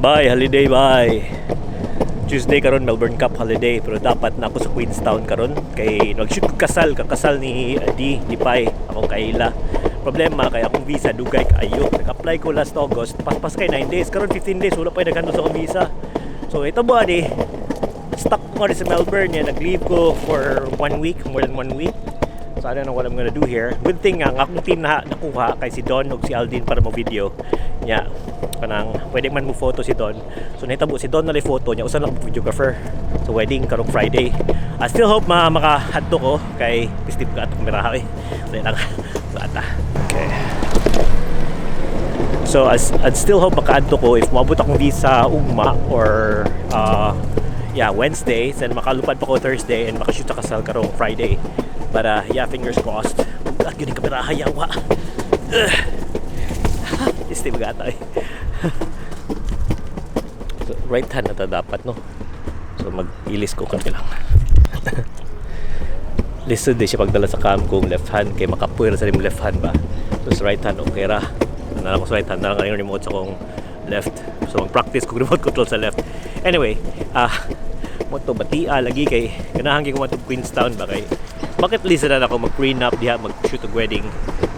Bye, holiday, bye. Tuesday karon, Melbourne Cup holiday, pero dapat na ako sa Queenstown karon kay nag-shoot ko kasal, kakasal ni D, ni Pai, akong kaila. Problema kay akong visa dugay kaayo. Nag-apply ko last August, paspas kay 9 days, karon 15 days wala pa naghandle sa akong visa. So ito ba di stuck ko nga sa Melbourne ya, nag-leave ko for one week, more than one week. So I don't know what I'm gonna do here. Good thing nga, ang akong team na nakuha kay si Don ug si Aldin para mo video. Nya, kanang pwede man mo photo si Don. So nahitabo si Don na photo niya, usa lang videographer. So wedding karong Friday. I still hope ma makahadto ko kay Steve ka atong kameraha eh. Dali lang. So ata. Okay. So as I'd still hope makaadto ko if moabot akong visa ugma or yeah, Wednesday, then makalupad pa ko Thursday and makashoot sa kasal karong Friday. But yeah, fingers crossed. Bugat yun yung kameraha yawa. Ugh. Este bagata eh. So, right hand na ta dapat, no? So mag-ilis ko konti lang. Lisod di siya pagdala sa cam kung left hand kay makapuir sa imong left hand ba. So sa right hand okay ra. Nala ko sa right hand na lang yung remote sa kong left. So mag-practice kog remote control sa left. Anyway, mo to batia lagi kay ganahan kay ko matug Queenstown ba kay bakit lisa na ako mag-prenup diha, mag-shoot og wedding.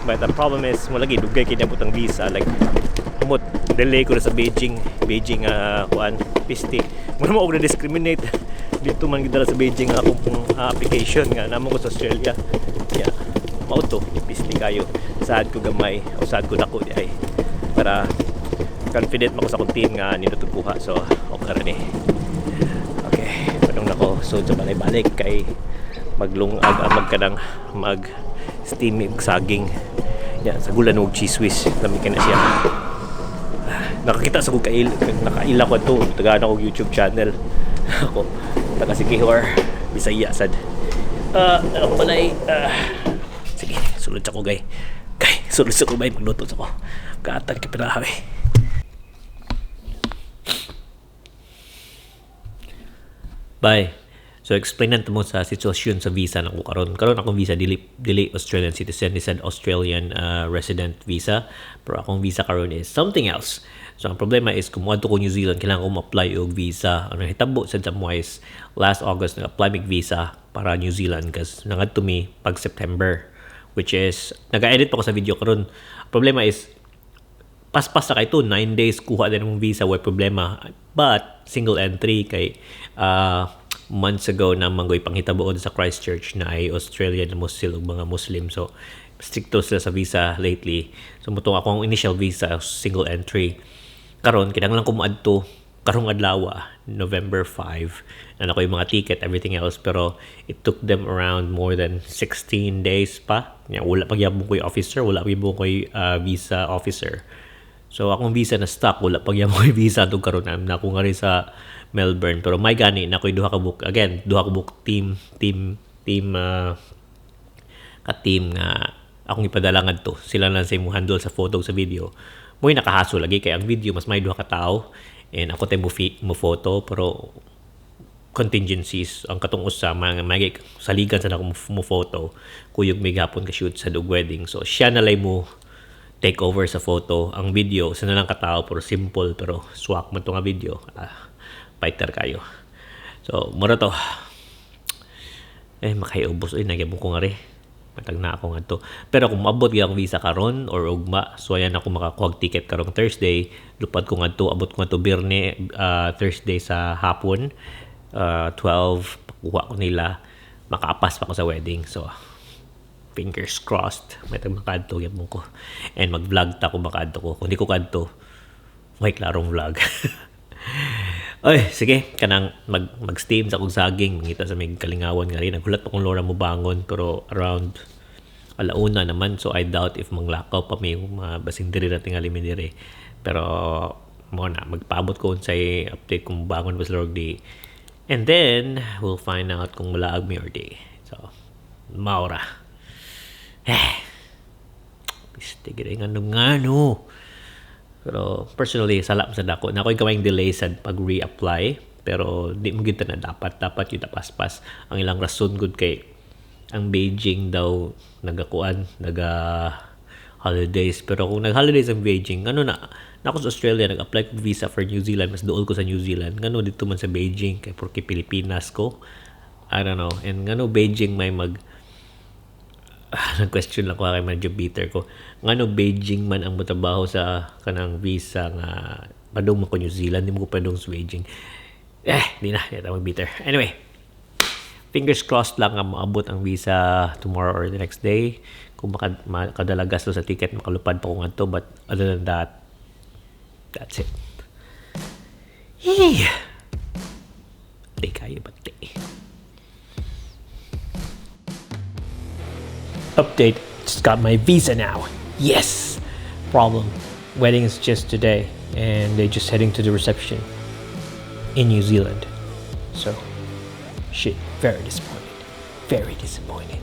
But the problem is mo lagi dugay kay nabot ang visa, like humot delay ko na sa Beijing Beijing kuan pisti mo na mo og na discriminate dito man gidala sa Beijing ang akong application nga namo ko sa Australia. Yeah, mao to, pisti kayo, sad ko gamay o sad ko dako di ay para confident mo ko sa akong team nga nindot og kuha, so okay ra ni. Okay, padung na ko so sa balay-balik kay maglungag ang magkanang mag steam saging. Ya, sa gulan og cheese whiz, lami kay na siya. Nakakita sa kong kail, nakaila ko to, tagaan ako YouTube channel. Ako, taga Siquijor, Bisaya sad. Ano ko balay? Sige, sulod sa ko gay. Kay, sulod sa ko bay, magluto sa ko. Kaatan kay piraha eh. Bye. So explain na mo sa sitwasyon sa visa nako karon. Karon akong visa dili dili Australian citizen, ni sad Australian resident visa. Pero akong visa karon is something else. So ang problema is kung moadto ko New Zealand, kailangan ko ma-apply og visa. Ang nahitabo sad sa is last August nag-apply mig visa para New Zealand kasi nangadto mi pag September, which is naga-edit pa ko sa video karon. Problema is paspas na kay to 9 days kuha din mong visa, way problema, but single entry kay months ago na manggoy panghitabo sa Christchurch na ay Australian na Muslim ug mga Muslim, so stricto sila sa visa lately. So mutong ako ang initial visa single entry. Karon kinahanglan ko moadto karong adlaw, November 5, na ako yung mga ticket, everything else, pero it took them around more than 16 days pa. Ya, wala pagyabong ko'y officer, wala pagyabong ko'y visa officer. So akong visa na stuck, wala pagyabong ko'y visa tug karon na ako nga rin sa Melbourne. Pero may gani na ako'y duha ka book again, duha ka book team team team ka team nga akong ipadala ngadto. Sila lang sa imong handle sa photo, sa video. Mo'y nakahaso lagi kay ang video mas may duha ka tawo and ako tay mo photo, pero contingencies ang katong usa mga may saligan sa nako mo photo, kuyog may gapon ka shoot sa dog wedding, so siya na lay mo take over sa photo. Ang video sa na lang katao, pero simple pero swak man to nga video. Fighter kayo. So mura to eh makaiubos oy, nagyabong ko nga ri matag na ako ngadto. Pero kung maabot gyud akong visa karon or ugma, so ayan ako makakuha ticket karong Thursday, lupad ko ngadto, abot ko ngadto Biyerne, Thursday sa hapon, 12 pakuha ko nila, makaapas pa ko sa wedding. So fingers crossed may tag makaadto gyapon ko and mag-vlog ta kung makaadto ko. Kung di ko kadto, may klarong vlog. Oy, sige, kanang mag-steam sa kong saging, mangita sa may kalingawan nga rin. Naghulat pa kong Laura mo bangon pero around alauna naman, so I doubt if manglakaw pa may mga basing diri na tingali mi diri. Pero mo na magpaabot ko unsay update kung bangon ba sa Lord di. And then we'll find out kung malaag mi or di. So maura. Eh. Piste gid ngano ngano. Pero personally, sala sa dako. Na ako'y gamayng delay sa pag-reapply. Pero di mo gid na dapat. Dapat yung paspas. Ang ilang rason good kay ang Beijing daw nagakuan, naga Holidays. Pero kung nag-holidays ang Beijing, ano na, na ako sa Australia, nag-apply ko visa for New Zealand, mas duol ko sa New Zealand. Ngano didto man sa Beijing, kay porque Pilipinas ko. I don't know. And ngano Beijing may mag nag-question lang ko kay medyo bitter ko. Ngano Beijing man ang motrabaho sa kanang visa nga padung mo ko New Zealand, di mo ko padung sa Beijing. Eh, di na, di na mag-bitter. Anyway, fingers crossed lang nga maabot ang visa tomorrow or the next day. Kung makadala gasto sa ticket, makalupad pa ko ngadto. But other than that, that's it. Hey! Di kayo bati. Update, just got my visa now. Yes! Problem, wedding is just today and they just heading to the reception in New Zealand. So, shit, very disappointed. Very disappointed.